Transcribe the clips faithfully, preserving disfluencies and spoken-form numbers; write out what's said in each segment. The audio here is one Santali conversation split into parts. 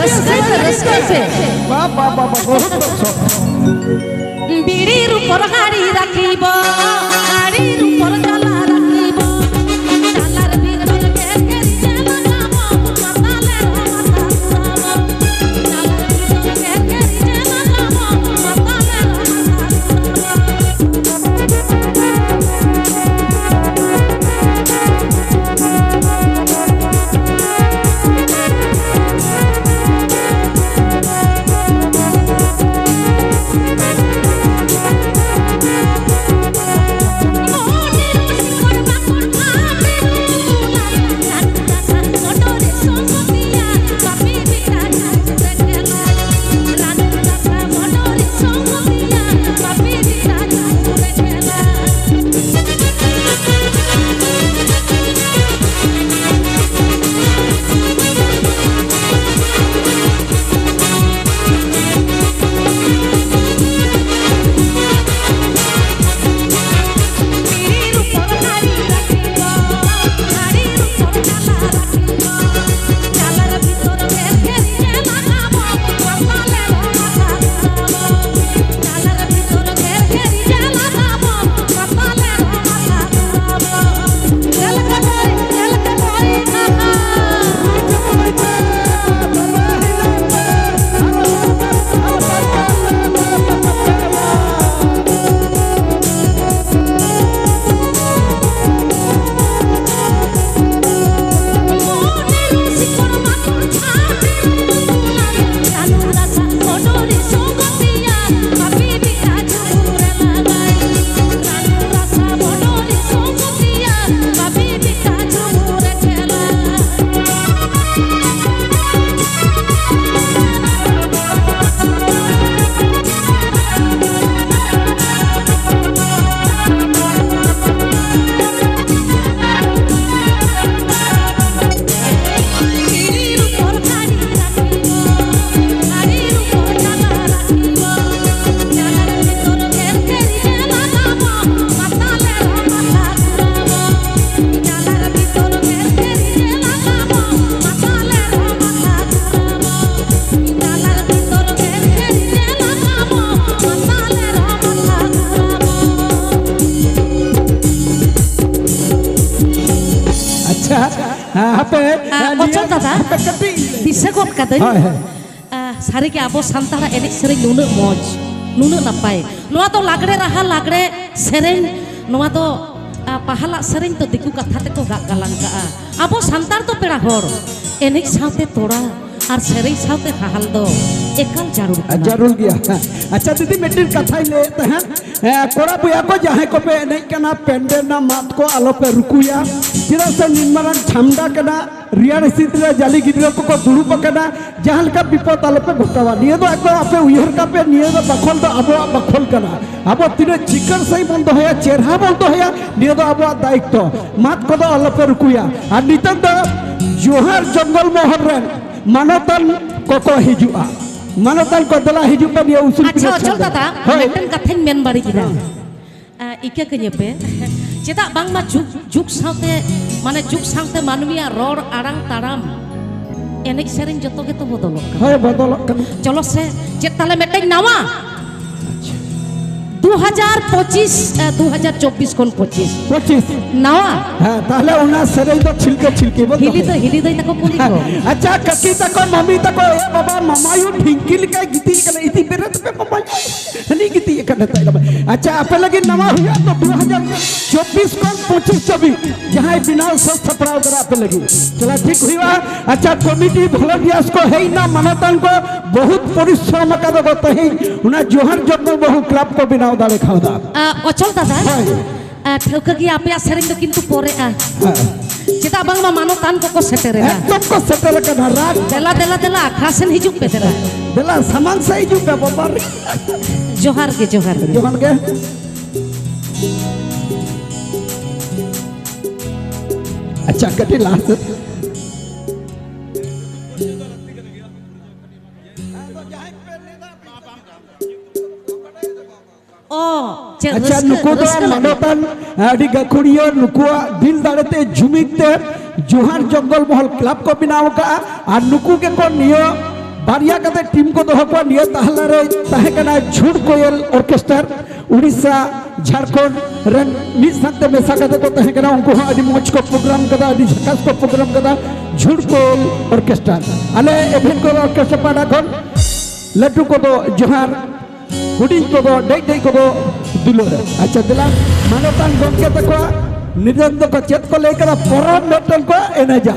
ᱨᱟᱹᱥᱠᱟᱹ ᱥᱮ, ᱨᱟᱹᱥᱠᱟᱹ ᱥᱮ᱾ ᱵᱟ, ᱵᱟ, ᱵᱟ, ᱵᱟ, ᱵᱚᱦᱩᱛ ᱵᱚᱪᱷᱚᱨ᱾ ᱵᱤᱲᱤ ᱨᱩᱯᱚᱨ ᱦᱟᱹᱲᱤ ᱨᱟᱠᱷᱤᱵᱚ, ᱦᱟᱹᱲᱤ ᱨᱩᱯᱚᱨ ᱡᱟᱞᱟ ᱨᱟᱠᱷᱤᱵᱚ, ᱡᱟᱞᱟᱨ ᱵᱤᱨ ᱵᱤᱨ ᱜᱮᱨ ᱜᱮᱨ ᱡᱟᱞᱟ ᱜᱟᱢᱚ, ᱢᱟᱛᱟᱞᱮ ᱨᱚ ᱢᱟᱛᱟ ᱥᱟᱢᱚ, ᱡᱟᱞᱟᱨ ᱵᱤᱨ ᱵᱤᱨ ᱜᱮᱨ ᱜᱮᱨ ᱡᱟᱞᱟ ᱜᱟᱢᱚ, ᱢᱟᱛᱟᱞᱮ ᱨᱚ ᱢᱟᱛᱟ ᱥᱟᱢᱚ᱾ ᱦᱟᱯᱮ ᱠᱟᱹᱴᱤᱡ᱾ ᱫᱤᱥᱟᱹ ᱜᱚᱫ ᱠᱟᱹᱫᱟᱹᱧ᱾ ᱦᱳᱭ, ᱦᱳᱭ᱾ ᱟᱦ, ᱥᱟᱹᱨᱤᱜᱮ ᱟᱵᱚ ᱥᱟᱱᱛᱟᱲᱟᱜ ᱮᱱᱮᱡ ᱥᱮᱨᱮᱧ ᱱᱩᱱᱟᱹᱜ ᱢᱚᱡᱽ, ᱱᱩᱱᱟᱹᱜ ᱱᱟᱯᱟᱭ᱾ ᱱᱚᱣᱟ ᱫᱚ ᱞᱟᱜᱽᱲᱮ ᱨᱟᱦᱟ, ᱞᱟᱜᱽᱲᱮ ᱥᱮᱨᱮᱧ, ᱱᱚᱣᱟ ᱫᱚ, ᱟ, ᱯᱟᱦᱟᱞᱟᱜ ᱥᱮᱨᱮᱧ ᱫᱚ ᱫᱤᱠᱩ ᱠᱟᱛᱷᱟ ᱛᱮᱠᱚ ᱜᱟᱜ ᱜᱟᱞᱟᱝ ᱠᱟᱜᱼᱟ᱾ ᱟᱵᱚ ᱥᱟᱱᱛᱟᱲ ᱫᱚ ᱯᱮᱲᱟ ᱦᱚᱲ, ᱮᱱᱮᱡ ᱥᱟᱶᱛᱮ ᱛᱚᱲᱟ ᱟᱨ ᱥᱮᱨᱮᱧ ᱥᱟᱶᱛᱮ ᱦᱟᱦᱟᱞ ᱫᱚ ᱮᱠᱟᱞ ᱡᱟᱹᱨᱩᱲ ᱠᱟᱱᱟ᱾ ᱡᱟᱹᱨᱩᱲ ᱜᱮᱭᱟ᱾ ᱟᱪᱪᱷᱟ ᱫᱤᱫᱤ, ᱢᱤᱫᱴᱤᱱ ᱠᱟᱛᱷᱟᱧ ᱞᱟᱹᱭᱮᱫ ᱛᱟᱦᱮᱸᱫ, ᱮ, ᱠᱚᱲᱟ ᱵᱚᱭᱦᱟ ᱠᱚ ᱡᱟᱦᱟᱸᱭ ᱠᱚᱯᱮ ᱮᱱᱮᱡ ᱠᱟᱱᱟ, ᱯᱮᱱᱰᱮᱞ ᱨᱮᱱᱟᱜ ᱢᱟᱫ ᱠᱚ ᱟᱞᱚᱯᱮ ᱨᱩᱠᱩᱭᱟ, ᱪᱮᱫᱟᱜ ᱥᱮ ᱱᱤᱱ ᱢᱟᱨᱟᱝ ᱪᱷᱟᱢᱰᱟ ᱠᱟᱱᱟ, ᱨᱮᱭᱟᱲ ᱦᱤᱸᱥᱤᱫ ᱨᱮ ᱡᱟᱞᱮ ᱜᱤᱫᱽᱨᱟᱹ ᱠᱚᱠᱚ ᱫᱩᱲᱩᱵ ᱟᱠᱟᱱᱟ, ᱡᱟᱦᱟᱸ ᱞᱮᱠᱟ ᱵᱤᱯᱚᱫ ᱟᱞᱚᱯᱮ ᱜᱷᱚᱴᱟᱣᱟ᱾ ᱱᱤᱭᱟᱹ ᱫᱚ ᱮᱠᱫᱚᱢ ᱟᱯᱮ ᱩᱭᱦᱟᱹᱨ ᱠᱟᱜ ᱯᱮ, ᱱᱤᱭᱟᱹ ᱫᱚ ᱵᱟᱠᱷᱳᱞ ᱫᱚ ᱟᱵᱚᱣᱟᱜ ᱵᱟᱠᱷᱳᱞ ᱠᱟᱱᱟ᱾ ᱟᱵᱚ ᱛᱤᱱᱟᱹᱜ ᱪᱤᱠᱟᱹᱲ ᱥᱟᱺᱦᱤᱡ ᱵᱚᱱ ᱫᱚᱦᱚᱭᱟ, ᱪᱮᱨᱦᱟ ᱵᱚᱱ ᱫᱚᱦᱚᱭᱟ, ᱱᱤᱭᱟᱹ ᱫᱚ ᱟᱵᱚᱣᱟᱜ ᱫᱟᱭᱤᱛᱛᱚ᱾ ᱢᱟᱫ ᱠᱚᱫᱚ ᱟᱞᱚᱯᱮ ᱨᱩᱠᱩᱭᱟ᱾ ᱟᱨ ᱱᱤᱛᱚᱜ ᱫᱚ ᱡᱳᱦᱟᱨ ᱡᱚᱝᱜᱚᱞ ᱢᱚᱦᱚᱞ ᱨᱮᱱ ᱢᱟᱱᱚᱛᱟᱱ ᱠᱚᱠᱚ ᱦᱤᱡᱩᱜᱼᱟ᱾ ᱢᱟᱱᱚᱛᱟᱱ ᱠᱚ, ᱫᱮᱞᱟ ᱦᱤᱡᱩᱜ ᱯᱮ, ᱱᱤᱭᱟᱹ ᱩᱥᱩᱞ ᱟᱪᱪᱷᱟ, ᱯᱤᱱᱰᱟᱹ ᱚᱪᱚᱞ ᱪᱷᱟᱛᱟ᱾ ᱫᱟᱫᱟ, ᱦᱳᱭ᱾ ᱢᱤᱫᱴᱮᱱ ᱠᱟᱛᱷᱟᱧ ᱢᱮᱱ ᱵᱟᱹᱲᱤᱡ ᱮᱫᱟ᱾ ᱦᱮᱸ᱾ ᱟ, ᱤᱠᱟᱹ ᱠᱟᱹᱧᱟᱹ ᱯᱮ, ᱪᱮᱫᱟᱜ ᱵᱟᱝᱢᱟ ᱡᱩᱜᱽ, ᱡᱩᱜᱽ ᱥᱟᱶᱛᱮ, ᱢᱟᱱᱮ, ᱡᱩᱜᱽ ᱥᱟᱶᱛᱮ ᱢᱟᱹᱱᱢᱤᱭᱟᱜ ᱨᱚᱲ, ᱟᱲᱟᱝ, ᱛᱟᱲᱟᱢ, ᱮᱱᱮᱡ ᱥᱮᱨᱮᱧ ᱡᱚᱛᱚ ᱜᱮᱛᱚ ᱵᱚᱫᱚᱞᱚᱜ ᱠᱟᱱᱟ᱾ ᱦᱳᱭ, ᱵᱚᱫᱚᱞᱚᱜ ᱠᱟᱱᱟ᱾ ᱪᱚᱞᱚ ᱥᱮ, ᱪᱮᱫ ᱛᱟᱦᱞᱮ ᱢᱤᱫᱴᱮᱱ ᱱᱟᱣᱟ? ᱟᱪᱪᱷᱟ᱾ ᱫᱩ ᱦᱟᱡᱟᱨ ᱯᱚᱸᱪᱤᱥ, ᱮ, ᱫᱩ ᱦᱟᱡᱟᱨ ᱪᱚᱵᱵᱤᱥ ᱠᱷᱚᱱ ᱯᱚᱸᱪᱤᱥ᱾ ᱯᱚᱸᱪᱤᱥ᱾ ᱱᱟᱣᱟ? ᱦᱮᱸ, ᱛᱟᱦᱞᱮ ᱚᱱᱟ ᱥᱮᱨᱮᱧ ᱫᱚ ᱪᱷᱤᱞᱠᱟᱹ ᱪᱷᱤᱞᱠᱤ ᱵᱚᱱ ᱦᱤᱞᱤ ᱫᱚᱦᱚᱭᱟ᱾ ᱫᱚ, ᱦᱤᱞᱤ ᱫᱟᱹᱭ ᱛᱟᱠᱚ ᱠᱩᱞᱤ ᱠᱚ᱾ ᱟᱪᱪᱷᱟ, ᱠᱟᱹᱠᱤ ᱛᱟᱠᱚ, ᱢᱟᱢᱤ ᱛᱟᱠᱚ, ᱮ ᱵᱟᱵᱟ, ᱢᱟᱢᱟᱭᱩ ᱰᱷᱤᱝᱠᱤ ᱞᱮᱠᱟᱭ ᱜᱤᱛᱤᱡ ᱠᱟᱱᱟ, ᱤᱛᱤ ᱵᱮᱨᱮᱫ ᱯᱮ ᱢᱟᱢᱟᱭᱩ᱾ ᱦᱟᱹᱱᱤ ᱜᱤᱛᱤᱡ ᱟᱠᱟᱱᱟ ᱛᱟᱭᱱᱚᱢ᱾ ᱟᱪᱪᱷᱟ, ᱟᱯᱮ ᱞᱟᱹᱜᱤᱫ ᱱᱟᱣᱟ ᱦᱩᱭᱩᱜᱼᱟ ᱛᱚ, ᱫᱩ ᱦᱟᱡᱟᱨ ᱪᱚᱵᱵᱤᱥ ᱠᱷᱚᱱ ᱯᱚᱸᱪᱤᱥ ᱫᱷᱟᱹᱵᱤᱡ ᱡᱟᱦᱟᱸᱭ ᱵᱮᱱᱟᱣ ᱥᱟᱹᱛ ᱥᱟᱯᱲᱟᱣ ᱠᱟᱱᱟ ᱟᱯᱮ ᱞᱟᱹᱜᱤᱫ᱾ ᱪᱟᱞᱟᱜ ᱴᱷᱤᱠ ᱦᱩᱭᱩᱜᱼᱟ᱾ ᱟᱪᱪᱷᱟ, ᱠᱚᱢᱤᱴᱤ volunteers ᱠᱚ ᱦᱮᱡ ᱮᱱᱟ, ᱢᱟᱱᱚᱛᱟᱱ ᱠᱚ ᱵᱚᱦᱩᱛ ᱯᱚᱨᱤᱥᱨᱚᱢ ᱟᱠᱟᱫᱟ ᱠᱚ ᱛᱮᱦᱮᱧ ᱚᱱᱟ ᱡᱳᱦᱟᱨ ᱡᱚᱝᱜᱚᱞ ᱢᱚᱦᱚᱞ ᱠᱞᱟᱵᱽ ᱠᱚ ᱵᱮᱱᱟᱣ ᱫᱟᱲᱮ ᱠᱟᱣᱫᱟ᱾ ᱟ, ᱚᱪᱚᱞ ᱫᱟᱫᱟ, ᱦᱳᱭ᱾ ᱟ, ᱴᱷᱟᱹᱣᱠᱟᱹ ᱜᱮᱭᱟ ᱟᱯᱮᱭᱟᱜ ᱥᱮᱨᱮᱧ ᱫᱚ ᱠᱤᱱᱛᱩ ᱯᱚᱨᱮᱜᱼᱟ᱾ ᱦᱮᱸ᱾ ᱪᱮᱫᱟᱜ ᱵᱟᱝᱢᱟ ᱢᱟᱱᱚᱛᱟᱱ ᱠᱚᱠᱚ ᱥᱮᱴᱮᱨ ᱮᱱᱟ᱾ ᱮᱠᱫᱚᱢ ᱠᱚ ᱥᱮᱴᱮᱨ ᱟᱠᱟᱱᱟ, ᱨᱟᱜᱽ᱾ ᱫᱮᱞᱟ, ᱫᱮᱞᱟ, ᱫᱮᱞᱟ, ᱟᱠᱷᱲᱟ ᱥᱮᱱ ᱦᱤᱡᱩᱜ ᱯᱮ, ᱫᱮᱞᱟ᱾ ᱫᱮᱞᱟ, ᱥᱟᱢᱟᱝ ᱥᱮᱫ ᱦᱤᱡᱩᱜ ᱯᱮ, ᱵᱟᱵᱟ ᱨᱮ᱾ ᱡᱚᱦᱟᱨ ᱜᱮ, ᱡᱚᱦᱟᱨ ᱜᱮ᱾ ᱡᱚᱦᱟᱨ ᱜᱮ᱾ ᱟᱪᱪᱷᱟ, ᱠᱟᱹᱴᱤᱡ ᱞᱟᱦᱟ ᱥᱮᱫ᱾ ᱚ, ᱪᱮᱫ ᱟᱪᱪᱷᱟ, ᱨᱟᱹᱥᱠᱟᱹ, ᱱᱩᱠᱩ ᱫᱚ ᱨᱟᱹᱥᱠᱟᱹ ᱞᱟᱹᱜᱤᱫ᱾ ᱢᱟᱱᱚᱛᱟᱱ, ᱟᱹᱰᱤ ᱜᱟᱹᱠᱷᱩᱲᱤᱭᱟᱹ, ᱱᱩᱠᱩᱣᱟᱜ ᱫᱤᱞ ᱫᱟᱲᱮᱛᱮ, ᱡᱩᱢᱤᱫ ᱛᱮ ᱡᱳᱦᱟᱨ ᱡᱚᱝᱜᱚᱞ ᱢᱚᱦᱚᱞ ᱠᱞᱟᱵᱽ ᱠᱚ ᱵᱮᱱᱟᱣ ᱟᱠᱟᱫᱼᱟ᱾ ᱟᱨ ᱱᱩᱠᱩ ᱜᱮᱠᱚ ᱱᱤᱭᱟᱹ ᱵᱟᱨᱭᱟ ᱠᱟᱛᱮ ᱴᱤᱢ ᱠᱚ ᱫᱚᱦᱚ ᱠᱚᱣᱟ᱾ ᱱᱤᱭᱟᱹ ᱛᱟᱦᱞᱟ ᱨᱮ ᱛᱟᱦᱮᱸ ᱠᱟᱱᱟ ᱡᱷᱩᱲ ᱠᱳᱭᱮᱞ ᱚᱨᱠᱮᱥᱴᱟᱨ, ᱩᱲᱤᱥᱥᱟ, ᱡᱷᱟᱲᱠᱷᱚᱸᱰ ᱨᱮᱱ ᱢᱤᱫ ᱥᱟᱶᱛᱮ ᱢᱮᱥᱟ ᱠᱟᱛᱮ ᱠᱚ ᱛᱟᱦᱮᱸ ᱠᱟᱱᱟ᱾ ᱩᱱᱠᱩ ᱦᱚᱸ ᱟᱹᱰᱤ ᱢᱚᱡᱽ ᱠᱚ ᱯᱨᱳᱜᱨᱟᱢ ᱠᱟᱫᱟ, ᱟᱹᱰᱤ ᱡᱷᱟᱠᱟᱥ ᱠᱚ ᱯᱨᱳᱜᱨᱟᱢ ᱠᱟᱫᱟ ᱡᱷᱩᱲ ᱠᱳᱭᱮᱞ ᱚᱨᱠᱮᱥᱴᱟᱨ᱾ ᱟᱞᱮ ᱮᱵᱷᱮᱱ ᱠᱳᱭᱮᱞ ᱚᱨᱠᱮᱥᱴᱟᱨ ᱯᱟᱦᱴᱟ ᱠᱷᱚᱱ ᱞᱟᱹᱴᱩ ᱠᱚᱫᱚ ᱡᱚᱦᱟᱨ, ᱦᱩᱰᱤᱧ ᱠᱚᱫᱚ ᱰᱮᱡ ᱰᱮᱡ ᱠᱚᱫᱚ ᱫᱩᱞᱟᱹᱲ᱾ ᱟᱪᱪᱷᱟ, ᱫᱮᱞᱟ ᱢᱟᱱᱚᱛᱟᱱ ᱜᱚᱢᱠᱮ ᱛᱟᱠᱚᱣᱟ ᱱᱤᱫᱟᱹᱱ ᱫᱚᱠᱚ ᱪᱮᱫ ᱠᱚ ᱞᱟᱹᱭ ᱠᱟᱫᱟ? ᱯᱚᱨᱚᱵᱽ ᱢᱤᱫᱴᱮᱱ ᱠᱚ ᱮᱱᱮᱡᱟ,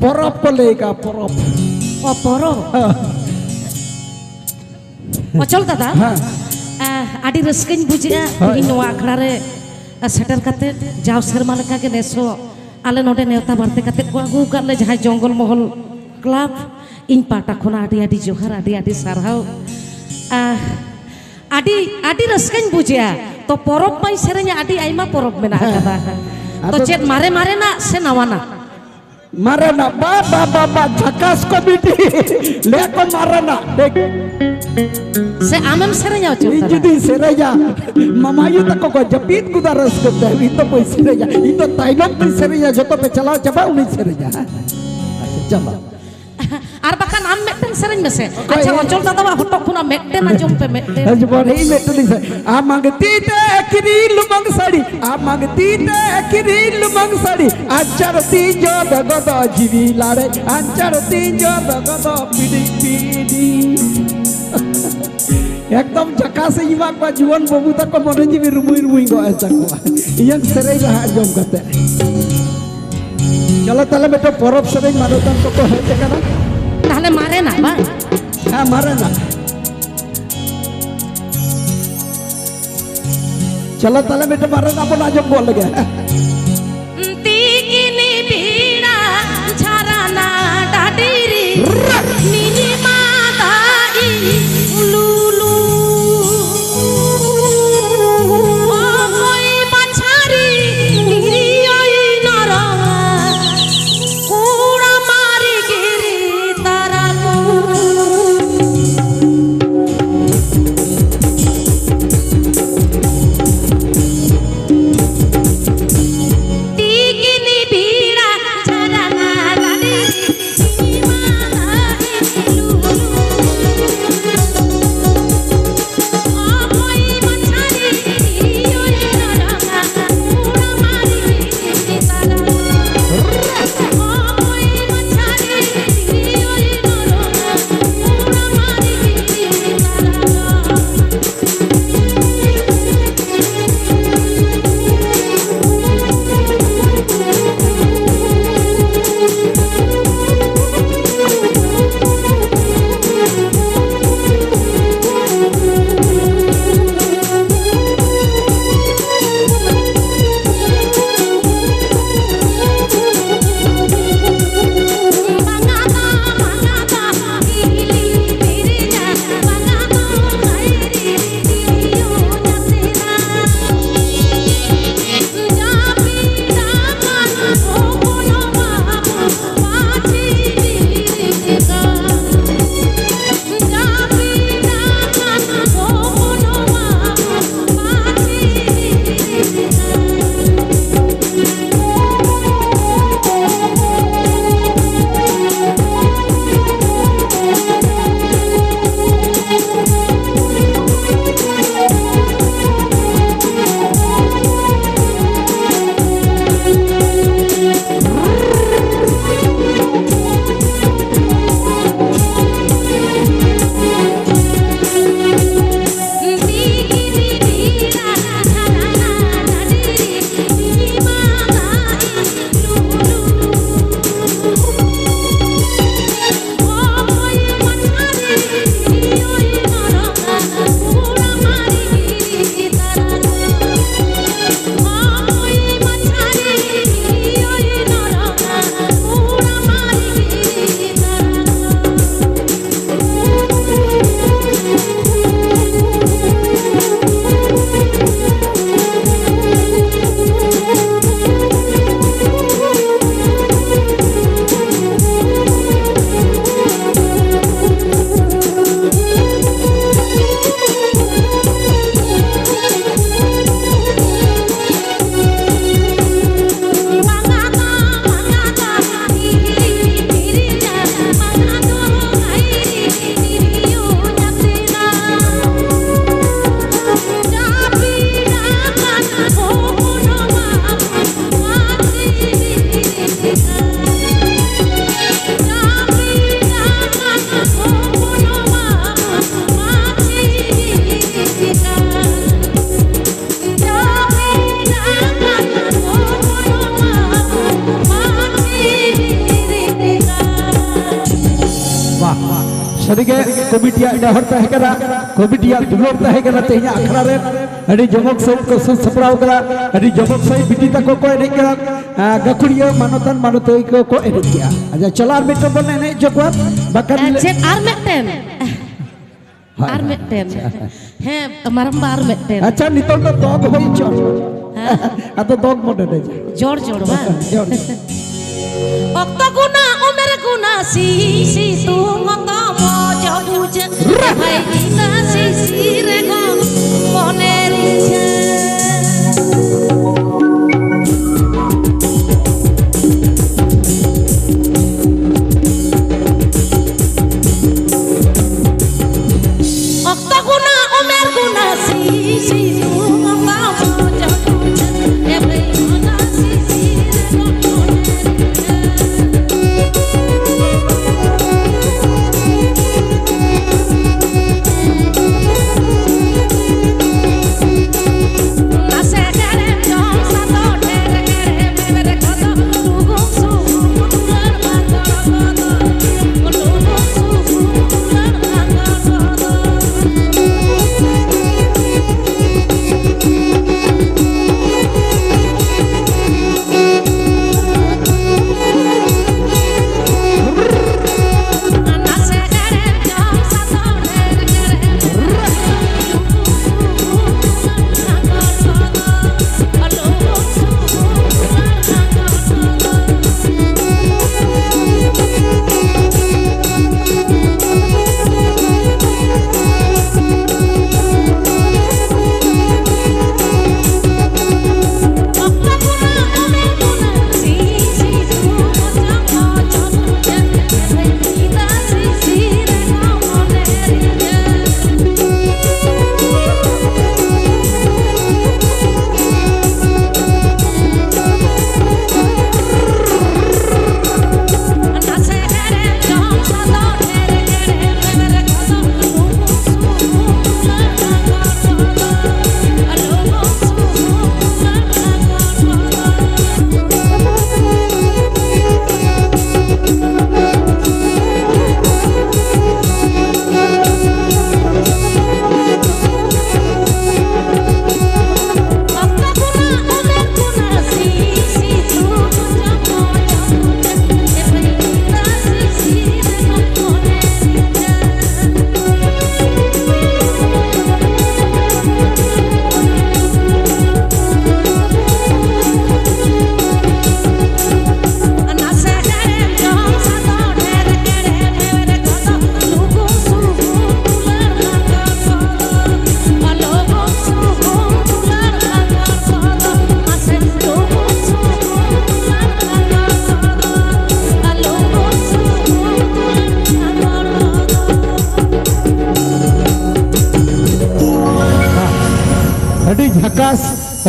ᱯᱚᱨᱚᱵᱽ ᱠᱚ ᱞᱟᱹᱭ ᱠᱟᱜᱼᱟ, ᱯᱚᱨᱚᱵᱽ᱾ ᱚ, ᱯᱚᱨᱚᱵᱽ᱾ ᱦᱮᱸ᱾ ᱚᱪᱚᱞ ᱫᱟᱫᱟ, ᱦᱮᱸ᱾ ᱟᱦ, ᱟᱹᱰᱤ ᱨᱟᱹᱥᱠᱟᱹᱧ ᱵᱩᱡᱷᱟᱹᱜᱼᱟ ᱦᱳᱭ᱾ ᱛᱮᱦᱮᱧ ᱱᱚᱣᱟ ᱟᱠᱷᱲᱟ ᱨᱮ, ᱟᱦ, ᱥᱮᱴᱮᱨ ᱠᱟᱛᱮ᱾ ᱡᱟᱣ ᱥᱮᱨᱢᱟ ᱞᱮᱠᱟᱜᱮ ᱱᱮᱥ ᱦᱚᱸ ᱟᱞᱮ ᱱᱚᱰᱮ ᱱᱮᱣᱛᱟ ᱵᱟᱨᱛᱮ ᱠᱟᱛᱮ ᱠᱚ ᱟᱹᱜᱩ ᱟᱠᱟᱫ ᱞᱮ ᱡᱟᱦᱟᱸᱭ ᱡᱚᱝᱜᱚᱞ ᱢᱚᱦᱚᱞ ᱠᱞᱟᱵᱽ, ᱤᱧ ᱯᱟᱦᱴᱟ ᱠᱷᱚᱱᱟᱜ ᱟᱹᱰᱤ ᱟᱹᱰᱤ ᱡᱚᱦᱟᱨ, ᱟᱹᱰᱤ ᱟᱹᱰᱤ ᱥᱟᱨᱦᱟᱣ᱾ ᱟᱦ, ᱟᱹᱰᱤ, ᱟᱹᱰᱤ ᱨᱟᱹᱥᱠᱟᱹᱧ ᱵᱩᱡᱮᱜᱼᱟ᱾ ᱛᱚ, ᱯᱚᱨᱚᱵᱽ ᱢᱟᱧ ᱥᱮᱨᱮᱧᱟ, ᱟᱹᱰᱤ ᱟᱭᱢᱟ ᱯᱚᱨᱚᱵᱽ ᱢᱮᱱᱟᱜ ᱦᱮᱸ᱾ ᱟᱠᱟᱫᱟ᱾ ᱛᱚ, ᱟᱫᱚ ᱪᱮᱫ ᱢᱟᱨᱮ ᱢᱟᱨᱮᱱᱟᱜ ᱥᱮ ᱱᱟᱣᱟᱱᱟᱜ? ᱢᱟᱨᱮᱱᱟᱜ, ᱵᱟ, ᱵᱟ, ᱵᱟ, ᱵᱟ, ᱡᱷᱟᱠᱟᱥ ᱠᱚᱢᱤᱴᱤ᱾ ᱞᱟᱹᱭᱟ ᱠᱚ ᱢᱟᱨᱮᱱᱟᱜ, ᱴᱷᱤᱠ᱾ ᱥᱮ ᱟᱢᱮᱢ ᱥᱮᱨᱮᱧᱟ ᱚᱪᱚᱞ ᱤᱧ ᱫᱟᱫᱟ? ᱡᱩᱫᱤᱧ ᱥᱮᱨᱮᱧᱟ, ᱢᱟᱢᱟᱭᱩ ᱛᱟᱠᱚ ᱠᱚ ᱡᱟᱹᱯᱤᱫ ᱜᱚᱫᱟ ᱨᱟᱹᱥᱠᱟᱹ ᱛᱮ, ᱤᱧ ᱫᱚ ᱵᱟᱹᱧ ᱥᱮᱨᱮᱧᱟ, ᱤᱧ ᱫᱚ ᱛᱟᱭᱱᱚᱢ ᱛᱤᱧ ᱥᱮᱨᱮᱧᱟ, ᱡᱚᱛᱚ ᱯᱮ ᱪᱟᱞᱟᱣ ᱪᱟᱵᱟ, ᱩᱱᱤᱧ ᱥᱮᱨᱮᱧᱟ᱾ ᱦᱮᱸ? ᱟᱪᱪᱷᱟ, ᱪᱟᱞᱟᱣ᱾ ᱟᱨ ᱵᱟᱠᱷᱟᱱ ᱟᱢ ᱢᱤᱫᱴᱮᱱ ᱥᱮᱨᱮᱧ ᱢᱮᱥᱮ᱾ ᱚᱠᱚᱭ? ᱟᱪᱪᱷᱟ, ᱚᱪᱚᱞ ᱫᱟᱫᱟᱣᱟᱜ ᱦᱚᱴᱚᱜ ᱠᱷᱚᱱᱟᱜ ᱢᱤᱫᱴᱮᱱ ᱟᱸᱡᱚᱢ ᱯᱮ, ᱢᱤᱫᱴᱮᱱ᱾ ᱦᱮᱸ, ᱡᱮᱢᱚᱱ ᱤᱧ ᱢᱤᱫᱴᱮᱱ ᱤᱧ ᱥᱮ-, ᱟᱢᱟᱝ ᱛᱤ ᱛᱮ ᱠᱤᱨᱤᱧ ᱞᱩᱢᱟᱹᱝ ᱥᱟᱹᱲᱤ, ᱟᱢᱟᱝ ᱛᱤ ᱛᱮ ᱠᱤᱨᱤᱧ ᱞᱩᱢᱟᱹᱝ ᱥᱟᱹᱲᱤ, ᱟᱧᱪᱟᱨ ᱛᱤᱧ ᱡᱚ ᱫᱚᱜᱚ ᱫᱚ ᱡᱤᱣᱤ ᱞᱟᱲᱮ, ᱟᱧᱪᱟᱨ ᱛᱤᱧ ᱡᱚ ᱫᱚᱜᱚ ᱫᱚ ᱯᱤᱰᱤ ᱯᱤᱰᱤ᱾ ᱮᱠᱫᱚᱢ ᱡᱷᱟᱠᱟᱥ ᱤᱧ ᱮᱢᱟ ᱠᱚᱣᱟ, ᱡᱩᱣᱟᱹᱱ ᱵᱟᱹᱵᱩ ᱛᱟᱠᱚ ᱢᱚᱱᱮ ᱡᱤᱣᱤ ᱨᱩᱢᱩᱭ ᱨᱩᱢᱩᱭ ᱜᱚᱜ ᱮᱱ ᱛᱟᱠᱚᱣᱟ ᱤᱧᱟᱹᱜ ᱥᱮᱨᱮᱧ ᱨᱟᱦᱟ ᱟᱸᱡᱚᱢ ᱠᱟᱛᱮ᱾ ᱪᱚᱞᱚ ᱛᱟᱦᱞᱮ ᱢᱤᱫᱴᱮᱱ ᱯᱚᱨᱚᱵᱽ ᱥᱮᱨᱮᱧ ᱢᱟᱱᱚᱛᱟᱱ ᱠᱚᱠᱚ ᱦᱮᱡ ᱟᱠᱟᱱᱟ᱾ ᱛᱟᱦᱞᱮ ᱢᱟᱨᱮᱱᱟᱜ ᱵᱟᱝ? ᱦᱮᱸ, ᱢᱟᱨᱮᱱᱟᱜ᱾ ᱪᱚᱞᱚ ᱛᱟᱦᱞᱮ ᱢᱤᱫᱴᱮᱱ ᱢᱟᱨᱮᱱᱟᱜ ᱵᱚᱱ ᱟᱸᱡᱚᱢ ᱜᱚᱫ ᱞᱮᱜᱮ᱾ ᱛᱤᱠᱤᱱ ᱵᱮᱲᱟ ᱡᱷᱟᱨᱱᱟ ᱰᱟᱹᱰᱤ ᱨᱮ ᱱᱤᱢᱟ ᱫᱟᱜ ᱤᱧ ᱞᱩᱞᱩ᱾ ᱚᱠᱚᱭ ᱢᱟᱪᱷᱟᱨᱤ ᱜᱤᱨᱤᱭᱟᱹᱭ ᱱᱟᱨᱟ, ᱠᱚᱲᱟ ᱢᱟᱨᱤ ᱜᱤᱨᱤ ᱛᱟᱨᱟ ᱠᱚ᱾ ᱛᱤᱠᱤᱱ ᱵᱮᱲᱟ ᱡᱷᱟᱨᱱᱟ ᱰᱟᱹᱰᱤ ᱨᱮ ᱱᱤᱢᱟ ᱫᱟᱜ ᱵᱟᱦ, ᱥᱟᱹᱨᱤᱜᱮ ᱠᱚᱢᱤᱴᱤᱭᱟᱜ ᱱᱮᱦᱚᱨ ᱛᱟᱦᱮᱸ ᱠᱟᱱᱟ, ᱠᱚᱢᱤᱴᱤᱭᱟᱜ ᱫᱩᱞᱟᱹᱲ ᱛᱟᱦᱮᱸ ᱠᱟᱱᱟ᱾ ᱛᱮᱦᱮᱧᱟᱜ ᱟᱠᱷᱲᱟ ᱨᱮ ᱟᱹᱰᱤ ᱡᱚᱢᱚᱠ ᱥᱟᱹᱦᱤᱡ ᱠᱚ ᱥᱟᱹᱛ ᱥᱟᱯᱲᱟᱣ ᱠᱟᱱᱟ, ᱟᱹᱰᱤ ᱡᱚᱢᱚᱠ ᱥᱟᱹᱦᱤᱡ ᱵᱤᱴᱤ ᱛᱟᱠᱚ ᱠᱚ ᱮᱱᱮᱡ ᱠᱟᱱᱟ, ᱟᱨ ᱜᱟᱹᱠᱷᱩᱲᱤᱭᱟᱹ ᱢᱟᱱᱚᱛᱟᱱ ᱢᱟᱱᱚᱛᱤᱭᱟᱹ ᱠᱚ ᱠᱚ ᱮᱱᱮᱡ ᱜᱮᱭᱟ᱾ ᱟᱪᱪᱷᱟ, ᱪᱚᱞᱚ ᱟᱨ ᱢᱤᱫᱴᱟᱝ ᱵᱚᱱ ᱮᱱᱮᱡ ᱦᱚᱪᱚ ᱠᱚᱣᱟ, ᱵᱟᱠᱷᱟᱱ ᱟᱨ ᱪᱮᱫ ᱟᱨ ᱢᱤᱫᱴᱮᱱ? ᱦᱳᱭ, ᱟᱨ ᱦᱳᱭ, ᱢᱤᱫᱴᱮᱱ᱾ ᱟᱪᱪᱷᱟ᱾ ᱦᱮᱸ, ᱢᱟᱨᱟᱝᱵᱟ ᱟᱨ ᱢᱤᱫᱴᱮᱱ᱾ ᱟᱪᱪᱷᱟ, ᱱᱤᱛᱚᱜ ᱫᱚ ᱫᱚᱝ ᱦᱩᱭ ᱦᱚᱪᱚ᱾ ᱦᱮᱸ᱾ ᱟᱫᱚ ᱫᱚᱝ ᱵᱚᱱ ᱮᱱᱮᱡᱟ᱾ ᱡᱚᱲ ᱡᱚᱲ ᱵᱟᱝ? ᱡᱚᱲ ᱡᱚᱲ᱾ ᱚᱠᱛᱚ ᱜᱩᱱᱟ ᱩᱢᱮᱨ ᱜᱩᱱᱟ ᱥᱤ ᱥᱤᱛᱩᱝ ᱚᱛᱚᱢ ᱚᱡᱚᱜ ᱵᱩᱡᱷᱟᱹᱜ᱾ ᱵᱷᱟᱭ ᱜᱤᱫᱟ ᱥᱤᱥᱤ ᱨᱮᱜᱚ ᱢᱚᱱᱮ ᱨᱤᱡᱷᱟᱹ᱾ ᱚᱠᱛᱚ ᱜᱩᱱᱟ ᱩᱢᱮᱨ ᱜᱩᱱᱟ ᱥᱤ ᱥᱤᱛᱩᱝ ᱚᱛᱚᱢ ᱚᱡᱚᱜ ᱵᱩᱡᱷᱟᱹᱜ᱾ ᱮ ᱵᱷᱟᱭ ᱜᱤᱫᱟ ᱥᱤᱥᱤ ᱨᱮᱜᱚ ᱢᱚᱱᱮ ᱨᱤᱡᱷᱟᱹ᱾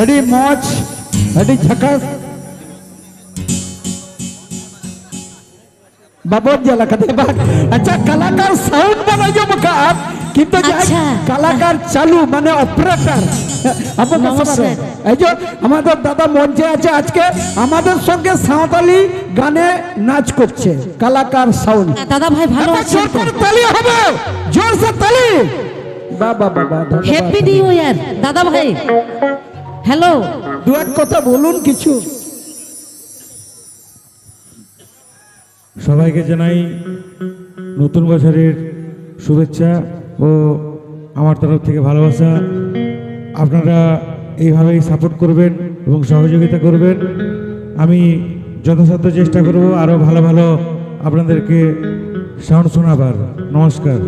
ᱟᱹᱰᱤ ᱢᱚᱡᱽ, ᱟᱹᱰᱤ ᱡᱷᱟᱠᱟᱥ᱾ ᱵᱟᱵᱚᱱ ᱧᱮᱞ ᱟᱠᱟᱫᱟ ᱵᱟᱝ? ᱟᱪᱪᱷᱟ, ᱠᱟᱞᱟᱠᱟᱨ ᱥᱟᱣᱩᱱᱰ ᱵᱚᱱ ᱟᱸᱡᱚᱢ ᱟᱠᱟᱫᱼᱟ, ᱠᱤᱱᱛᱩ ᱡᱟᱦᱟᱸᱭ ᱟᱪᱪᱷᱟ᱾ ᱠᱟᱞᱟᱠᱟᱨ ᱪᱟᱞᱩ ᱢᱟᱱᱮ ᱚᱯᱟᱨᱮᱴᱚᱨ, ᱟᱵᱚ ᱠᱚ ᱱᱚᱢᱚᱥᱠᱟᱨ᱾ ᱥᱟᱢᱟᱝ ᱨᱮ, এই যে আমাদের দাদা মঞ্চে আছে, আজকে আমাদের সঙ্গে সাঁওতালি গানে নাচ করছে কালাকার সাউন্ড। দাদা ভাই ভালো একবার আছেন জোর তো? করে তালি হবে, জোর সে তালি। বাহ, বাহ, বাহ, বাহ, ধন্যবাদ। হ্যাপি নিউ ইয়ার দাদা ভাই। হ্যালো। দু এক কথা বলুন কিছু। সবাইকে জানাই নতুন বছরের শুভেচ্ছা ও আমার তরফ থেকে ভালোবাসা। আপনারা এইভাবেই সাপোর্ট করবেন এবং সহযোগিতা করবেন। আমি যথাসাধ্য চেষ্টা করব আরও ভালো ভালো আপনাদেরকে সাউন্ড শোনাবার। নমস্কার।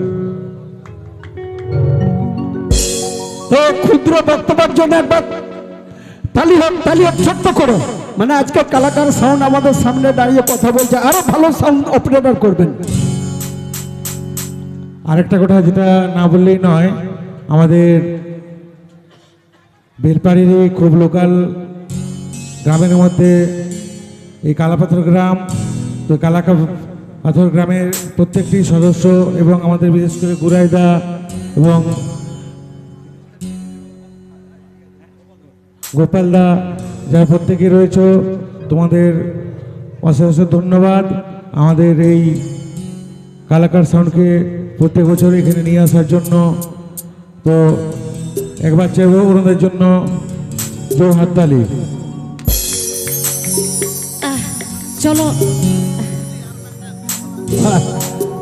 তো ক্ষুদ্র বক্তব্যের জন্য একবার তালি হোক, তালি হোক, ছোট্ট করে। মানে আজকে কালাকার সাউন্ড আমাদের সামনে দাঁড়িয়ে কথা বলছে, আরো ভালো সাউন্ড অপারেটর করবেন। আরেকটা কথা যেটা না বললেই নয়, আমাদের বেলপাড়িরই খুব লোকাল গ্রামের মধ্যে এই কালাপাথর গ্রাম, তো কালাপাথর গ্রামের প্রত্যেকটি সদস্য এবং আমাদের বিশেষ করে গুরাইদা এবং গোপালদা, যারা প্রত্যেকে রয়েছে, তোমাদের অশেষ অশেষ ধন্যবাদ আমাদের এই কালাকার সাউন্ডকে প্রত্যেক বছর এখানে নিয়ে আসার জন্য। তো একবার চাইবো ওনাদের জন্য জোর হাততালি। চলো।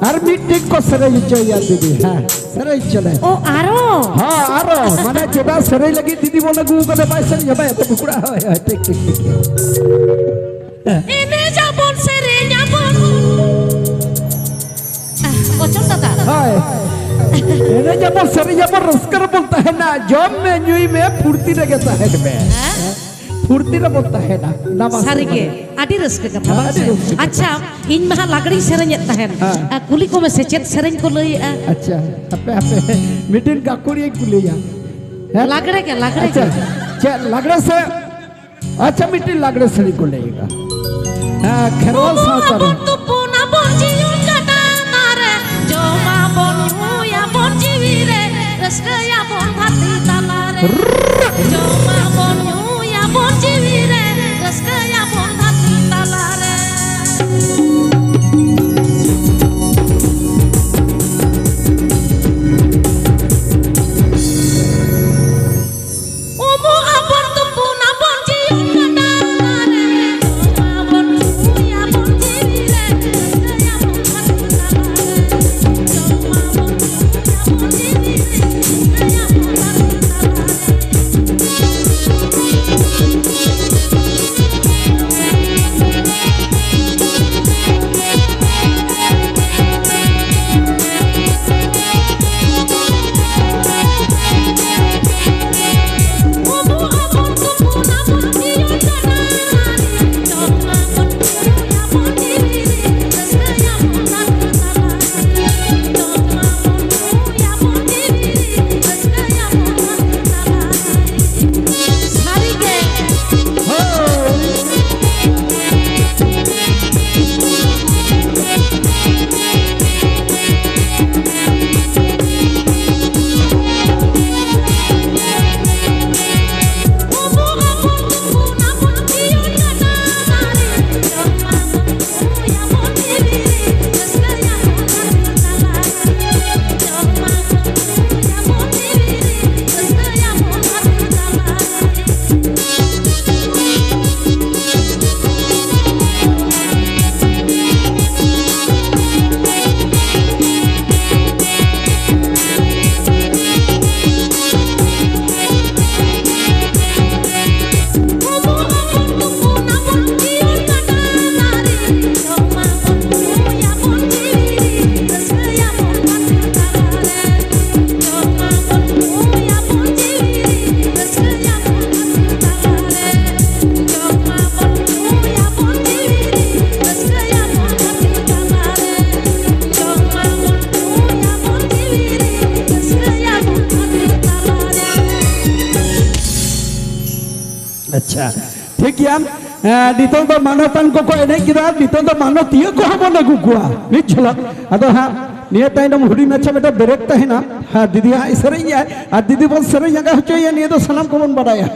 ᱟᱨ ᱢᱤᱫᱴᱮᱱ ᱠᱚ ᱥᱮᱨᱮᱧ ᱦᱚᱪᱚᱭᱟ ᱫᱤᱫᱤ᱾ ᱦᱮᱸ, ᱥᱮᱨᱮᱧ ᱦᱚᱪᱚ ᱞᱮ᱾ ᱚ, ᱟᱨᱚ? ᱦᱮᱸ, ᱟᱨᱚ᱾ ᱢᱟᱱᱮ ᱪᱮᱫᱟᱜ ᱥᱮᱨᱮᱧ ᱞᱟᱹᱜᱤᱫ ᱫᱤᱫᱤ ᱵᱚᱱ ᱟᱹᱜᱩ ᱠᱟᱫᱮ, ᱵᱟᱭ ᱥᱮᱨᱮᱧᱟ, ᱵᱟᱭ ᱮᱛᱚ ᱵᱩᱠᱲᱟ᱾ ᱦᱳᱭ, ᱦᱳᱭ, ᱴᱷᱤᱠ, ᱴᱷᱤᱠ, ᱴᱷᱤᱠ᱾ ᱮᱱᱮᱡ ᱟᱵᱚᱱ, ᱥᱮᱨᱮᱧ ᱟᱵᱚᱱ᱾ ᱟᱦ, ᱚᱪᱚᱞ ᱫᱟᱫᱟ᱾ ᱦᱳᱭ᱾ ᱮᱱᱮᱡ ᱟᱵᱚᱱ, ᱥᱮᱨᱮᱧ ᱟᱵᱚᱱ, ᱨᱟᱹᱥᱠᱟᱹ ᱨᱮᱵᱚᱱ ᱛᱟᱦᱮᱱᱟ, ᱡᱚᱢ ᱢᱮ, ᱧᱩᱭ ᱢᱮ, ᱯᱷᱩᱨᱛᱤ ᱨᱮᱜᱮ ᱛᱟᱦᱮᱱ ᱢᱮ᱾ ᱦᱮᱸ? ᱯᱷᱩᱨᱛᱤ ᱨᱮᱵᱚᱱ ᱛᱟᱦᱮᱱᱟ᱾ ᱱᱟᱢᱟᱥ ᱥᱟᱹᱨᱤᱜᱮ, ᱨᱮᱵᱚᱱ᱾ ᱟᱹᱰᱤ ᱨᱟᱹᱥᱠᱟᱹ ᱠᱟᱛᱷᱟ, ᱦᱮᱸ, ᱵᱟᱝ ᱟᱹᱰᱤ ᱥᱮ? ᱨᱟᱹᱥᱠᱟᱹ ᱠᱟᱛᱷᱟ᱾ ᱟᱪᱪᱷᱟ, ᱤᱧ ᱢᱟ ᱦᱟᱸᱜ ᱞᱟᱜᱽᱲᱮᱧ ᱥᱮᱨᱮᱧᱮᱫ ᱛᱟᱦᱮᱱ᱾ ᱦᱮᱸ᱾ ᱟᱨ ᱠᱩᱞᱤ ᱠᱚᱢᱮ ᱥᱮ ᱪᱮᱫ ᱥᱮᱨᱮᱧ ᱠᱚ ᱞᱟᱹᱭᱮᱜᱼᱟ? ᱟᱪᱪᱷᱟ, ᱦᱟᱯᱮ, ᱦᱟᱯᱮ, ᱢᱤᱫᱴᱮᱱ ᱜᱟᱹᱠᱷᱩᱲᱤᱭᱟᱹᱧ ᱠᱩᱞᱤᱭᱟ᱾ ᱦᱮᱸ? ᱞᱟᱜᱽᱲᱮ ᱜᱮ, ᱞᱟᱜᱽᱲᱮ ᱟᱪᱪᱷᱟ᱾ ᱜᱮ᱾ ᱪᱮᱫ ᱞᱟᱜᱽᱲᱮ ᱥᱮ? ᱟᱪᱪᱷᱟ, ᱢᱤᱫᱴᱤᱡ ᱞᱟᱜᱽᱲᱮ ᱥᱮᱨᱮᱧ ᱠᱚ ᱞᱟᱹᱭᱮᱫᱟ᱾ ᱦᱮᱸ, ᱠᱷᱮᱨᱣᱟᱞ ᱥᱟᱶᱛᱟ ᱨᱮ᱾ ᱟᱵᱚᱱ ᱛᱩᱯᱩᱱ ᱟᱵᱚᱱ ᱡᱤᱭᱚᱱ ᱠᱟᱴᱟᱣ ᱨᱮ, ᱡᱚᱢᱟᱵᱚᱱ ᱧᱩᱭᱟᱵᱚᱱ ᱡᱤᱣᱤ ᱨᱮ, ᱨᱟᱹᱥᱠᱟᱹᱭᱟᱵᱚᱱ ᱫᱷᱟᱹᱨᱛᱤ ᱛᱟᱞᱟ ᱨᱮ᱾ ᱡᱚᱢᱟᱵᱚᱱ ᱧᱩᱭᱟᱵᱚᱱ ᱡᱤᱣᱤ ᱨᱮ, ᱨᱟᱹᱥᱠᱟᱹᱭᱟᱵᱚᱱ ᱫᱷᱟᱹᱨᱛᱤ ᱛᱟᱞᱟ ᱨᱮ᱾ ᱩᱢᱩᱜ ᱟᱵᱚᱱ, ᱛᱩᱯᱩᱱ ᱟᱵᱚᱱ, ᱡᱤᱭᱚᱱ ᱠᱷᱟᱸᱰᱟᱣ ᱨᱮ᱾ ᱡᱚᱢᱟᱵᱚᱱ, ᱧᱩᱭᱟᱵᱚᱱ, ᱡᱤᱣᱤ ᱨᱮ ᱨᱟᱹᱥᱠᱟᱹᱭᱟᱵᱚᱱ, ᱠᱷᱟᱹᱴᱤ ᱛᱟᱞᱟ ᱨᱮ᱾ ᱡᱚᱢᱟᱵᱚᱱ, ᱧᱩᱭᱟᱵᱚᱱ, ᱡᱤᱣᱤ ᱨᱮ ᱨᱟᱹᱥᱠᱟᱹᱭᱟᱵᱚᱱ, ᱠᱷᱟᱹᱴᱤ ᱛᱟᱞᱟ ᱨᱮ᱾ ᱟᱪᱪᱷᱟ, ᱴᱷᱤᱠ ᱜᱮᱭᱟ᱾ ᱮᱸ, ᱱᱤᱛᱚᱝ ᱫᱚ ᱢᱟᱱᱚᱛᱟᱱ ᱠᱚᱠᱚ ᱮᱱᱮᱡ ᱠᱮᱫᱟ, ᱱᱤᱛᱚᱝ ᱫᱚ ᱢᱟᱱᱚᱛᱤᱭᱟᱹ ᱠᱚᱦᱚᱸ ᱵᱚᱱ ᱟᱹᱜᱩ ᱠᱚᱣᱟ ᱢᱤᱫ ᱡᱷᱚᱞᱚᱠ᱾ ᱟᱫᱚ ᱦᱟᱸᱜ ᱱᱤᱭᱟᱹ ᱛᱟᱭᱱᱚᱢ ᱦᱩᱰᱤᱧ ᱢᱟᱪᱷᱟ ᱢᱤᱫᱴᱟᱝ ᱵᱨᱮᱠ ᱛᱟᱦᱮᱱᱟ᱾ ᱦᱮᱸ, ᱫᱤᱫᱤ ᱦᱟᱸᱜ ᱥᱮᱨᱮᱧ ᱜᱮᱭᱟᱭ, ᱟᱨ ᱫᱤᱫᱤ ᱵᱚᱱ ᱥᱮᱨᱮᱧ ᱟᱸᱜᱟ ᱦᱚᱪᱚᱭᱮᱭᱟ, ᱱᱤᱭᱟᱹ ᱫᱚ ᱥᱟᱱᱟᱢ ᱠᱚᱵᱚᱱ ᱵᱟᱰᱟᱭᱟ᱾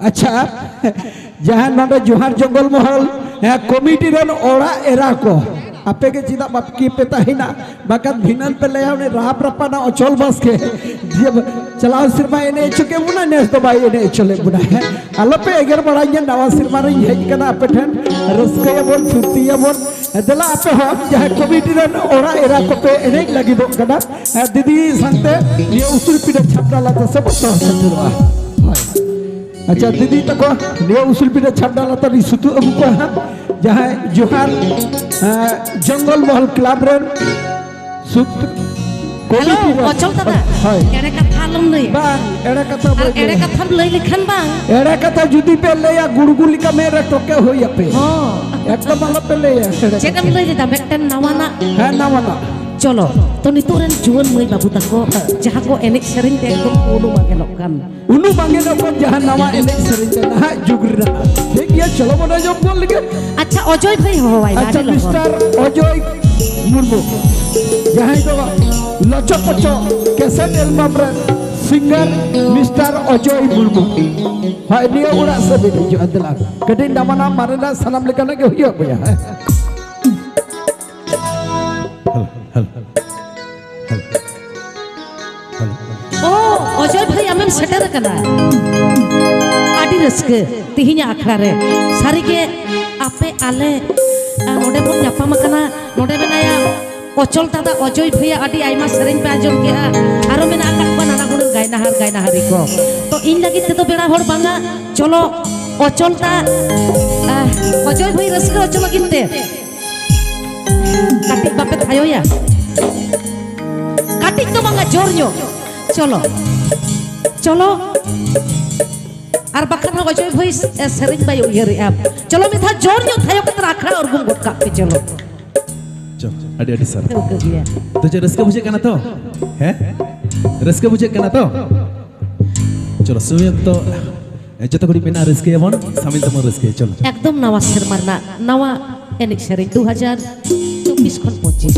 ᱟᱪᱪᱷᱟ, ᱡᱟᱦᱟᱸ ᱱᱚᱰᱮ ᱡᱚᱦᱟᱨ ᱡᱚᱝᱜᱚᱞ ᱢᱚᱦᱚᱞ, ᱦᱮᱸ, ᱠᱚᱢᱤᱴᱤ ᱨᱮᱱ ᱚᱲᱟᱜ ᱮᱨᱟ ᱠᱚ, ᱟᱯᱮ ᱜᱮ ᱪᱮᱫᱟᱜ ᱵᱟᱯᱠᱤ ᱯᱮ ᱛᱟᱦᱮᱱᱟ? ᱵᱟᱠᱷᱟᱱ ᱫᱷᱤᱱᱟᱹᱱ ᱯᱮ ᱞᱟᱹᱭᱟ, ᱩᱱᱤ ᱨᱟᱯ ᱨᱟᱯᱟᱱᱟ ᱚᱪᱚᱞ ᱵᱟᱥᱠᱮ, ᱡᱮ ᱪᱟᱞᱟᱣ ᱥᱮᱨᱢᱟ ᱮᱱᱮᱡ ᱦᱚᱪᱚ ᱠᱮᱫ ᱵᱚᱱᱟ, ᱱᱮᱥ ᱫᱚ ᱵᱟᱭ ᱮᱱᱮᱡ ᱦᱚᱪᱚ ᱞᱮᱫ ᱵᱚᱱᱟ᱾ ᱦᱮᱸ, ᱟᱞᱚᱯᱮ ᱮᱜᱮᱨ ᱵᱟᱲᱟᱧᱟ, ᱱᱟᱣᱟ ᱥᱮᱨᱢᱟ ᱨᱤᱧ ᱦᱮᱡ ᱟᱠᱟᱱᱟ, ᱟᱯᱮ ᱴᱷᱮᱱ ᱨᱟᱹᱥᱠᱟᱹᱭᱟᱵᱚᱱ, ᱯᱷᱩᱨᱛᱤᱭᱟᱵᱚᱱ᱾ ᱫᱮᱞᱟ ᱟᱯᱮ ᱦᱚᱸ ᱡᱟᱦᱟᱸᱭ ᱠᱚᱢᱤᱴᱤ ᱨᱮᱱ ᱚᱲᱟᱜ ᱮᱨᱟ ᱠᱚᱯᱮ ᱮᱱᱮᱡ ᱞᱟᱹᱜᱤᱫᱚᱜ ᱠᱟᱱᱟ, ᱫᱤᱫᱤ ᱥᱟᱶᱛᱮ ᱱᱤᱭᱟᱹ ᱩᱥᱩᱞ ᱯᱤᱸᱰᱟᱹ ᱪᱷᱟᱯᱨᱟ ᱞᱟᱛᱟᱨ ᱥᱮᱫ ᱵᱚᱱ ᱥᱚᱦᱚᱨ ᱥᱮᱴᱮᱨᱚᱜᱼᱟ᱾ ᱦᱳᱭ᱾ ᱟᱪᱪᱷᱟ, ᱫᱤᱫᱤ ᱛᱟᱠᱚ ᱱᱤᱭᱟᱹ ᱩᱥᱩᱞ ᱯᱤᱸᱰᱟᱹ ᱪᱷᱟᱯᱨᱟ ᱞᱟᱛᱟᱨ ᱨᱤᱧ ᱥᱩᱛᱩᱜ ᱟᱹᱜᱩ ᱠᱚᱣᱟ ᱦᱟᱸᱜ, ᱡᱟᱦᱟᱸᱭ ᱡᱚᱦᱟᱨ, ᱮᱸ, ᱡᱚᱝᱜᱚᱞ ᱢᱚᱦᱚᱞ ᱠᱞᱟᱵᱽ ᱨᱮᱱ ᱥᱩᱛ-, ᱦᱮᱞᱳ, ᱠᱚᱢᱤᱴᱤ ᱨᱮᱱ, ᱚᱪᱚᱞ ᱫᱟᱫᱟ, ᱦᱳᱭ᱾ ᱮᱲᱮ ᱠᱟᱛᱷᱟ ᱟᱞᱚᱢ ᱞᱟᱹᱭᱟ᱾ ᱵᱟᱝ, ᱮᱲᱮ ᱠᱟᱛᱷᱟ ᱟᱨ ᱵᱟᱹᱧ ᱮᱲᱮ ᱞᱟᱹᱭᱟ᱾ ᱠᱟᱛᱷᱟᱢ ᱞᱟᱹᱭ ᱞᱮᱠᱷᱟᱱ ᱵᱟᱝ᱾ ᱮᱲᱮ ᱠᱟᱛᱷᱟ ᱡᱩᱫᱤ ᱯᱮ ᱞᱟᱹᱭᱟ, ᱜᱩᱲᱜᱩ ᱞᱮᱠᱟ ᱢᱮᱫ ᱨᱮ ᱴᱚᱠᱮ ᱦᱩᱭ ᱟᱯᱮ᱾ ᱦᱚᱸ᱾ ᱮᱠᱫᱚᱢ ᱟᱞᱚᱯᱮ ᱞᱟᱹᱭᱟ ᱮᱲᱮ ᱪᱮᱫ ᱠᱟᱛᱷᱟ᱾ ᱮᱢ ᱞᱟᱹᱭ ᱞᱮᱫᱟ? ᱢᱤᱫᱴᱮᱱ ᱱᱟᱣᱟᱱᱟᱜ᱾ ᱦᱮᱸ, ᱱᱟᱣᱟᱱᱟᱜ᱾ ᱪᱚᱞᱚ, ᱛᱚ ᱱᱤᱛᱚᱜ ᱨᱮᱱ ᱡᱩᱣᱟᱹᱱ ᱢᱟᱹᱭ ᱵᱟᱹᱵᱩ ᱛᱟᱠᱚ ᱦᱮᱸ᱾ ᱡᱟᱦᱟᱸ ᱠᱚ ᱮᱱᱮᱡ ᱥᱮᱨᱮᱧ ᱛᱮ ᱮᱠᱫᱚᱢ ᱠᱚ ᱩᱱᱩᱢ ᱟᱸᱜᱮᱞᱚᱜ ᱠᱟᱱ᱾ ᱩᱱᱩᱢ ᱟᱸᱜᱮᱞᱚᱜ ᱠᱟᱱ ᱡᱟᱦᱟᱸ ᱱᱟᱣᱟ ᱮᱱᱮᱡ ᱥᱮᱨᱮᱧ ᱛᱮ ᱱᱟᱦᱟᱜ ᱡᱩᱜᱽ ᱨᱮᱱᱟᱜ᱾ ᱴᱷᱤᱠ ᱜᱮᱭᱟ, ᱪᱚᱞᱚ ᱵᱚᱱ ᱟᱸᱡᱚᱢ ᱜᱚᱫ ᱞᱮᱜᱮ᱾ ᱟᱪᱪᱷᱟ, ᱚᱡᱚᱭ ᱵᱷᱟᱹᱭ ᱦᱚᱦᱚᱣᱟᱭ ᱢᱮ, ᱟᱪᱪᱷᱟ, ᱟᱹᱰᱤ ᱞᱚᱜᱚᱱ᱾ ᱢᱤᱥᱴᱟᱨ ᱚᱡᱚᱭ ᱢᱩᱨᱢᱩ, ᱡᱟᱦᱟᱸᱭ ᱫᱚ ᱞᱚᱪᱚ ᱯᱚᱪᱚ ᱠᱮᱥᱮᱴ ᱮᱞᱵᱟᱢ ᱨᱮ ᱥᱤᱝᱜᱟᱨ ᱢᱤᱥᱴᱟᱨ ᱚᱡᱚᱭ ᱢᱩᱨᱢᱩ᱾ ᱦᱳᱭ, ᱱᱤᱭᱟᱹ ᱚᱲᱟᱜ ᱥᱮᱫ ᱵᱤᱱ ᱦᱤᱡᱩᱜᱼᱟ, ᱫᱮᱞᱟ᱾ ᱠᱟᱹᱴᱤᱡ ᱱᱟᱣᱟᱱᱟᱜ ᱢᱟᱨᱮᱱᱟᱜ ᱥᱟᱱᱟᱢ ᱞᱮᱠᱟᱱᱟᱜ ᱜᱮ ᱦᱩᱭᱩᱜᱼᱟ, ᱵᱚᱭᱦᱟ᱾ ᱦᱮᱸ᱾ Hello, hello, hello, hello. ᱳ, ᱚᱡᱚᱭ ᱵᱷᱟᱹᱭ, ᱟᱢᱮᱢ ᱥᱮᱴᱮᱨ ᱟᱠᱟᱱᱟ᱾ ᱟᱹᱰᱤ ᱨᱟᱹᱥᱠᱟᱹ ᱛᱤᱦᱤᱧᱟᱜ ᱟᱠᱷᱲᱟ ᱨᱮ᱾ ᱥᱟᱹᱨᱤᱜᱮ ᱟᱯᱮ ᱟᱞᱮ, ᱟ, ᱱᱚᱰᱮ ᱵᱚᱱ ᱧᱟᱯᱟᱢ ᱟᱠᱟᱱᱟ᱾ ᱱᱚᱰᱮ ᱢᱮᱱᱟᱭᱟ ᱚᱪᱚᱞ ᱫᱟᱫᱟ, ᱚᱡᱚᱭ ᱵᱷᱟᱹᱭᱟ ᱟᱹᱰᱤ ᱟᱭᱢᱟ ᱥᱮᱨᱮᱧ ᱯᱮ ᱟᱸᱡᱚᱢ ᱠᱮᱜᱼᱟ᱾ ᱟᱨᱚ ᱢᱮᱱᱟᱜ ᱟᱠᱟᱫ ᱠᱚᱣᱟ ᱱᱟᱱᱟ ᱦᱩᱱᱟᱹᱨ ᱜᱟᱭᱱᱟᱦᱟᱨ ᱜᱟᱭᱱᱟᱦᱟᱨᱤ ᱠᱚ᱾ ᱛᱚ ᱤᱧ ᱞᱟᱹᱜᱤᱫ ᱛᱮᱫᱚ ᱵᱮᱲᱟ ᱦᱚᱲ ᱵᱟᱝᱟ᱾ ᱪᱚᱞᱚ ᱚᱪᱚᱞ ᱫᱟ, ᱟ, ᱚᱡᱚᱭ ᱵᱷᱟᱹᱭ ᱨᱟᱹᱥᱠᱟᱹ ᱦᱚᱪᱚ ᱞᱟᱹᱜᱤᱫ ᱛᱮ ᱠᱟᱹᱴᱤᱡ ᱵᱟᱯᱮ ᱛᱷᱟᱭᱚᱭᱟ? ᱠᱟᱹᱴᱤᱡ ᱫᱚ ᱵᱟᱝᱟ, ᱡᱳᱨ ᱧᱚᱜ᱾ ᱪᱚᱞᱚ, ᱪᱚᱞᱚ᱾ ᱟᱨ ᱵᱟᱠᱷᱟᱱ ᱦᱚᱸ ᱚᱡᱚᱭ ᱵᱷᱟᱹᱭ ᱥᱮ-, ᱥᱮᱨᱮᱧ ᱵᱟᱭ ᱩᱭᱦᱟᱹᱨᱮᱜᱼᱟ᱾ ᱪᱚᱞᱚ, ᱢᱤᱫ ᱫᱷᱟᱣ ᱡᱳᱨ ᱧᱚᱜ ᱛᱷᱟᱭᱚ ᱠᱟᱛᱮ ᱟᱠᱷᱲᱟ ᱩᱨᱜᱩᱢ ᱜᱚᱫ ᱠᱟᱜ ᱯᱮ, ᱪᱚᱞᱚ᱾ ᱪᱚ, ᱟᱹᱰᱤ ᱟᱹᱰᱤ ᱥᱟᱨᱦᱟᱣ᱾ ᱴᱷᱟᱹᱣᱠᱟᱹ ᱜᱮᱭᱟ᱾ ᱛᱚ ᱪᱮᱫ ᱨᱟᱹᱥᱠᱟᱹ ᱵᱩᱡᱷᱟᱹᱜ ᱠᱟᱱᱟ ᱛᱚ? ᱦᱮᱸ? ᱨᱟᱹᱥᱠᱟᱹ ᱵᱩᱡᱷᱟᱹᱜ ᱠᱟᱱᱟ ᱛᱚ? ᱪᱚᱞᱚ, ᱥᱚᱢᱚᱭ ᱚᱠᱛᱚ ᱡᱚᱛᱚ ᱠᱩᱲᱤ ᱢᱮᱱᱟᱜ, ᱨᱟᱹᱥᱠᱟᱹᱭᱟᱵᱚᱱ, ᱥᱟᱢᱤᱞ ᱛᱟᱵᱚᱱ ᱨᱟᱹᱥᱠᱟᱹ᱾ ᱪᱚᱞᱚ᱾ ᱮᱠᱫᱚᱢ ᱱᱟᱣᱟ ᱥᱮᱨᱢᱟ ᱨᱮᱱᱟᱜ ᱱᱟᱣᱟ ᱮᱱᱮᱡ ᱥᱮᱨᱮᱧ ᱫᱩ ᱦᱟᱡᱟᱨ ᱪᱚᱵᱵᱤᱥ ᱠᱷᱚᱱ ᱯᱚᱸᱪᱤᱥ᱾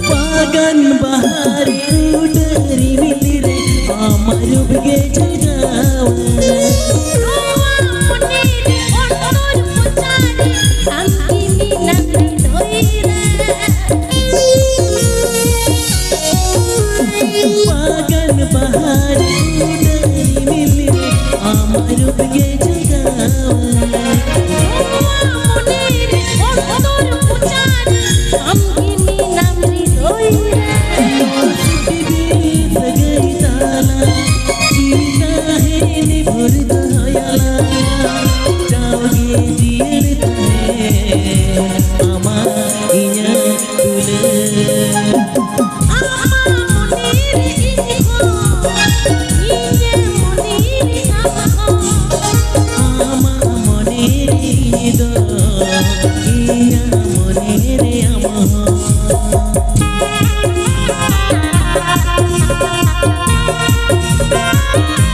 ᱵᱟᱜᱟᱱ ᱵᱟᱦᱟ ᱨᱮ ᱩᱰᱟᱹᱨᱤ ᱢᱤᱞᱤ ᱨᱮ ᱟᱢᱟᱜ ᱨᱩᱯ ᱜᱮ ᱡᱟᱜᱟᱣᱟ᱾ ᱱᱚᱣᱟ ᱢᱚᱱᱮ ᱨᱮ ᱚᱱᱛᱚᱨ ᱯᱚᱪᱟᱨ ᱟᱢ ᱜᱮ ᱢᱮᱱᱟᱢ ᱦᱨᱤᱫᱚᱭ ᱨᱮ᱾ ᱵᱟᱜᱟᱱ ᱵᱟᱦᱟ ᱨᱮ ᱩᱰᱟᱹᱨᱤ ᱢᱤᱞᱤ ᱨᱮ ᱟᱢᱟᱜ ᱨᱩᱯ ᱜᱮ ᱡᱟᱜᱟᱣᱟ᱾ ᱱᱚᱣᱟ ᱢᱚᱱᱮ ᱨᱮ ᱚᱱᱛᱚᱨ ᱯᱚᱪᱟᱨ ᱟᱢ ᱜᱮ ᱢᱮᱱᱟᱢ ᱦᱨᱤᱫᱚᱭ ᱨᱮ᱾ ᱥᱟᱹᱜᱟᱹᱭ ᱛᱟᱞᱟ ᱡᱤᱣᱤ ᱛᱟᱦᱮᱱ ᱵᱷᱳᱨ ᱫᱚᱦᱚᱭᱟᱞᱟ᱾ ᱡᱟᱣᱜᱮ ᱡᱤᱭᱟᱹᱲ ᱛᱟᱦᱮᱸ ᱟᱢᱟᱜ ᱤᱧᱟᱹᱜ ᱫᱩᱞᱟᱹᱲ᱾ ᱟᱢᱟᱜ ᱢᱚᱱᱮ ᱨᱮ ᱤᱧ ᱦᱚᱸ, ᱤᱧᱟᱹᱜ ᱢᱚᱱᱮ ᱨᱮ ᱟᱢ ᱦᱚᱸ᱾